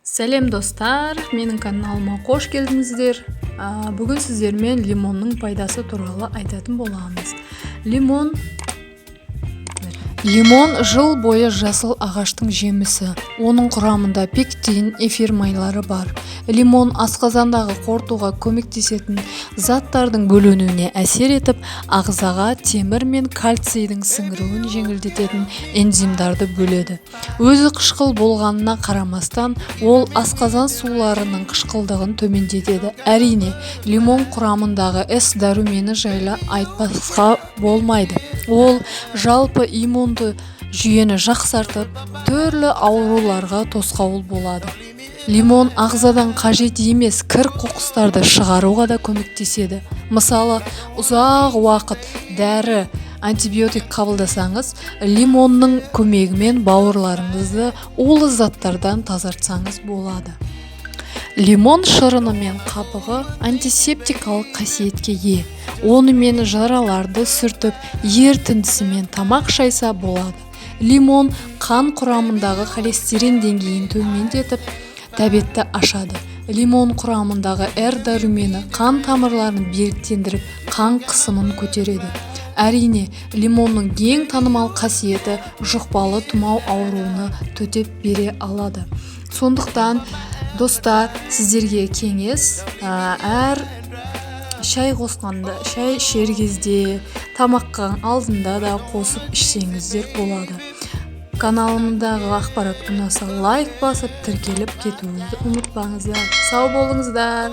Сәлем, достар! Менің каналыма қош келдіңіздер. Бүгін сіздермен лимонның пайдасы туралы айтатын боламыз. Лимон жыл бойы жасыл ағаштың жемісі. Оның құрамында пектин, эфир майлары бар. Лимон асқазандағы қорытуға көмектесетін заттардың бөлінуіне әсер етіп, ағзаға темір мен кальцийдің сіңіруін жеңілдететін энзимдарды бөледі. Өзі қышқыл болғанына қарамастан, ол асқазан суларының қышқылдығын төмендетеді. Әрине, лимон құрамындағы С дәрумені жайлы айтпасқа болмайды. Ол жалпы иммунды жүйені жақсартып, түрлі ауруларға тосқауыл болады. Лимон ағзадан қажет емес кір қоқыстарды шығаруға да көмектеседі. Мысалы, ұзақ уақыт дәрі, антибиотик қабылдасаңыз, лимонның көмегімен бауырларыңызды улы заттардан тазартсаңыз болады. Лимон шырыны мен қабығы антисептикалық қасиетке ие. Онымен жараларды сүртіп, ерітіндісімен тамақ шайса болады. Лимон қан құрамындағы холестерин деңгейін төмендетіп, тәбетті ашады. Лимон құрамындағы Р дәрумені қан тамырларын беріктендіріп, қан қысымын көтереді. Әрине, лимонның ең танымал қасиеті – жұқпалы тұмау ауруына төтеп бере алады. Сондықтан, достар, сіздерге кеңес: әр шай қосқанда, шай ішер кезде, тамаққа алдында да қосып ішсеңіздер болады. Каналымдағы ақпарат ұнаса, лайк басып, тіркеліп кетуіңізді ұмытпаңыздар. Сау болыңыздар!